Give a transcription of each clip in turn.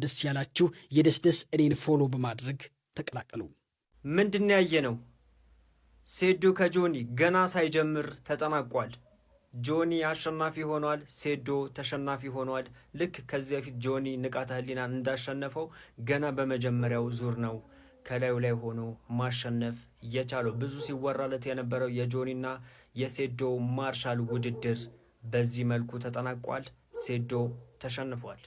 ደስ ያላችሁ የደስደስ እኔን follow በማድረግ ተቀላቀሉ። ምንድን ያየ ነው? ሴዶ ከጆኒ ገና ሳይጀምር ተጠናቋል። ጆኒ አሸናፊ ሆኗል። ሴዶ ተሸናፊ ሆኗል። ልክ ከዚህ በፊት ጆኒ ንቃተ ህሊናን እንዳሸነፈው ገና በመጀመሪያው ዙር ነው ከላዩ ላይ ሆኖ ማሸነፍ የቻለው። ብዙ ሲወራለት የነበረው የጆኒና የሴዶ ማርሻል ውድድር በዚህ መልኩ ተጠናቋል። ሴዶ ተሸንፏል።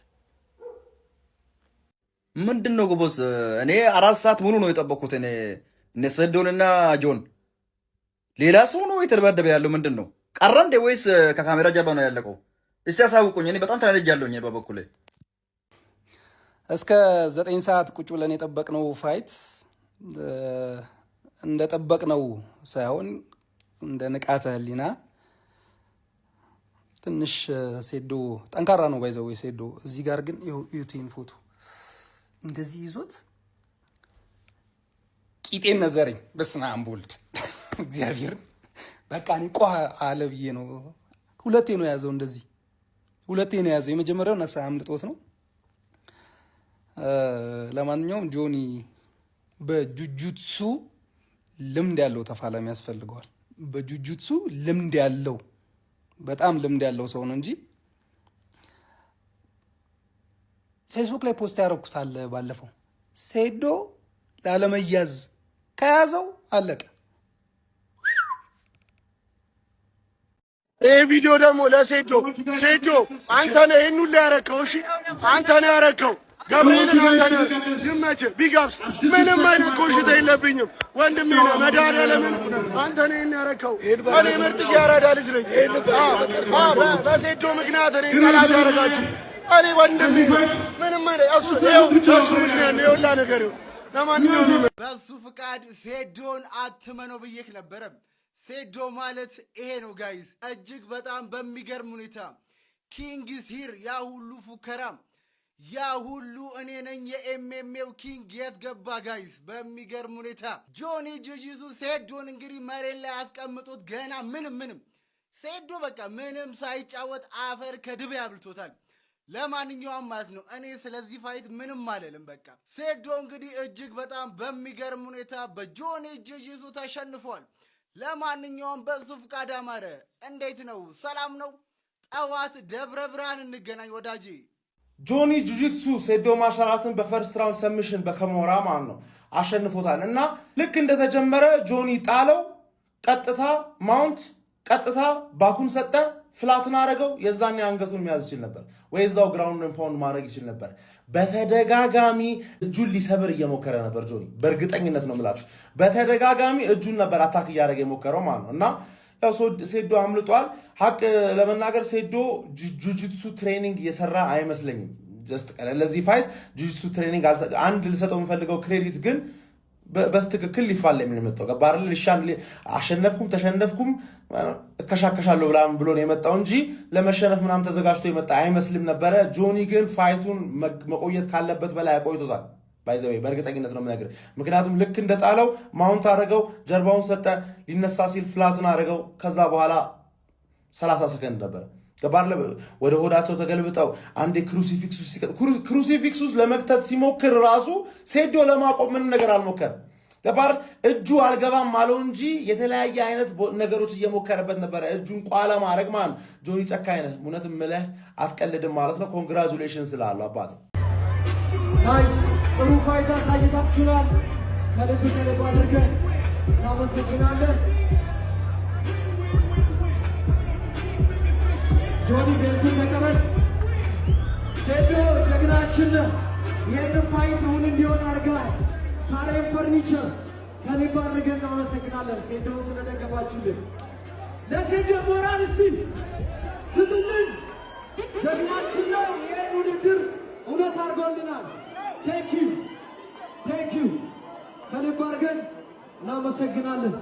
ምንድን ነው ጎበዝ? እኔ 4 ሰዓት ሙሉ ነው የጠበቅኩት። እኔ እነ ሴዶንና ጆን ሌላ ሰው ነው የተደባደበ ያለው። ምንድን ነው ቀረ እንዴ ወይስ ከካሜራ ጀርባ ነው ያለቀው? እስቲ አሳውቁኝ። እኔ በጣም ተናድጃለሁኝ በበኩሌ። እስከ 9 ሰዓት ቁጭ ብለን የጠበቅነው fight እንደጠበቅነው ሳይሆን እንደ ንቃተ ህሊና ትንሽ ሴዶ ጠንካራ ነው፣ by the way ሴዶ። እዚህ ጋር ግን ዩቲን ፎቶ እንደዚህ ይዞት ቂጤን ነዘረኝ። በስመ አብ ወልድ እግዚአብሔር፣ በቃ እኔ ቋ አለ ብዬ ነው። ሁለቴ ነው የያዘው፣ እንደዚህ ሁለቴ ነው የያዘው። የመጀመሪያው ነሳ አምልጦት ነው። ለማንኛውም ጆኒ በጁጁትሱ ልምድ ያለው ተፋላሚ ያስፈልገዋል። በጁጁትሱ ልምድ ያለው፣ በጣም ልምድ ያለው ሰው ነው እንጂ ፌስቡክ ላይ post ያደረኩት አለ ባለፈው። ሴዶ ላለመያዝ ከያዘው አለቀ። ይህ ቪዲዮ ደግሞ ለሴዶ። ሴዶ፣ አንተ ነህ ይህን ሁሉ ያረከው። እሺ፣ አንተ ነህ ያረከው። ገብርኤልን አንተ ነህ። ይመችህ። Big ups። ምንም አይነት ኮሽታ የለብኝም። ወንድሜ ነህ። መድኃኒዓለምን አንተ ነህ ይህን ያረከው። እኔ ምርጥ የአራዳ ልጅ ነኝ። በሴዶ ምክንያት እኔ ጠላት ያረጋችሁ እኔ ወንድሜ ምንም አይነት እሱ ይኸው በእሱ ምክንያት ነው የሁላ ነገር ይሁን። ለማንኛውም በሱ ፍቃድ ሴዶን አትመነው ብዬክ ነበረ። ሴዶ ማለት ይሄ ነው guys። እጅግ በጣም በሚገርም ሁኔታ king is here። ያ ሁሉ ፉከራ፣ ያ ሁሉ እኔ ነኝ የ MMA ው king የት ገባ guys? በሚገርም ሁኔታ ጆኒ ጁጂሱ ሴዶን እንግዲህ መሬት ላይ አስቀምጦት ገና ምንም ምንም ሴዶ በቃ ምንም ሳይጫወት አፈር ከድቤ አብልቶታል። ለማንኛውም ማለት ነው እኔ ስለዚህ fight ምንም አልልም። በቃ ሴዶ እንግዲህ እጅግ በጣም በሚገርም ሁኔታ በጆኒ ጁጂሱ ተሸንፏል። ለማንኛውም በሱ ፍቃድ አማረ፣ እንዴት ነው? ሰላም ነው? ጠዋት ደብረ ብርሃን እንገናኝ ወዳጄ። ጆኒ ጁጂትሱ ሴዶ ማርሻል አርትን በ first round submission በኪሙራ ማለት ነው አሸንፎታል። እና ልክ እንደተጀመረ ጆኒ ጣለው፣ ቀጥታ mount፣ ቀጥታ back ኡን ሰጠ፣ flat ን አረገው። የዛኔ አንገቱን መያዝ ይችል ነበር ወይ እዛው ground pound ማድረግ ይችል ነበር። በተደጋጋሚ እጁን ሊሰብር እየሞከረ ነበር ጆኒ። በእርግጠኝነት ነው የምላችሁ፣ በተደጋጋሚ እጁን ነበር attack እያደረገ የሞከረው ማለት ነው። እና ያው ሴዶ አምልጧል። ሀቅ ለመናገር ሴዶ ጁጂትሱ training እየሰራ አይመስለኝም። Just ለዚህ fight ጁጂትሱ training አንድ ልሰጠው የምፈልገው credit ግን በትክክል ሊፋለም ነው የመጣው። ገባህ አይደል? አሸነፍኩም ተሸነፍኩም እከሻከሻለሁ ብላ ብሎ ነው የመጣው እንጂ ለመሸነፍ ምናምን ተዘጋጅቶ የመጣ አይመስልም ነበረ። ጆኒ ግን fight ኡን መቆየት ካለበት በላይ አቆይቶታል። By the way በእርግጠኝነት ነው የምነግርህ። ምክንያቱም ልክ እንደጣለው mount አደረገው፣ ጀርባውን ሰጠ፣ ሊነሳ ሲል flat ን አደረገው። ከዛ በኋላ 30 ሰከንድ ነበረ። ገባህ? ወደ ሆዳቸው ተገልብጠው አንዴ crucifix ውስጥ ለመክተት ሲሞክር ራሱ ሴዶ ለማቆም ምንም ነገር አልሞከርም። ገባህ? እጁ አልገባም አለው እንጂ የተለያየ አይነት ነገሮች እየሞከረበት ነበረ። እጁን ቋ ለማድረግ ማለት ነው። ጆኒ ጨካኝ ነህ፣ እውነት ምለህ አትቀልድም ማለት ነው። Congratulation ስላሉ አባቴ። Nice፣ ጥሩ fight አሳይታችሁናል። ከልብ ከልብ አድርገን እናመሰግናለን። ጆኒ belt ኡን ተቀበል። ሴዶ ጀግናችን ነህ። ይህንን fight እውን እንዲሆን አድርገሃል። ሳሬም ፈርኒቸር ከልብ አድርገን እናመሰግናለን፣ ሴዶን ስለደገፋችሁልን። ለሴዶ ሞራል እስቲ ስጡልን። ጀግናችን ነው። ይህን ውድድር እውነት አድርጎልናል። Thank you, thank you፣ ከልብ አድርገን እናመሰግናለን።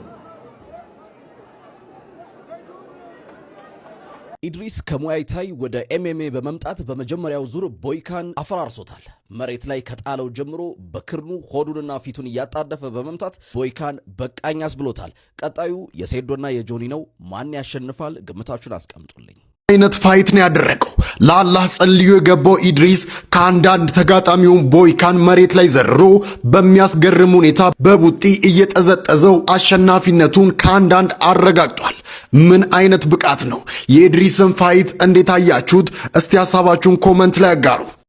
ኢድሪስ ከሙያይታይ ወደ MMA በመምጣት በመጀመሪያው ዙር ቦይካን አፈራርሶታል። መሬት ላይ ከጣለው ጀምሮ በክርኑ ሆዱንና ፊቱን እያጣደፈ በመምታት ቦይካን በቃኝ አስብሎታል። ቀጣዩ የሴዶና የጆኒ ነው። ማን ያሸንፋል? ግምታችሁን አስቀምጡልኝ። አይነት fight ነው ያደረገው? ለአላህ ጸልዮ የገባው ኢድሪስ ከአንዳንድ ተጋጣሚውን ቦይካን መሬት ላይ ዘርሮ በሚያስገርም ሁኔታ በቡጢ እየጠዘጠዘው አሸናፊነቱን ከአንዳንድ አረጋግጧል። ምን አይነት ብቃት ነው! የኢድሪስን fight እንዴት አያችሁት? እስቲ ሀሳባችሁን comment ላይ አጋሩ።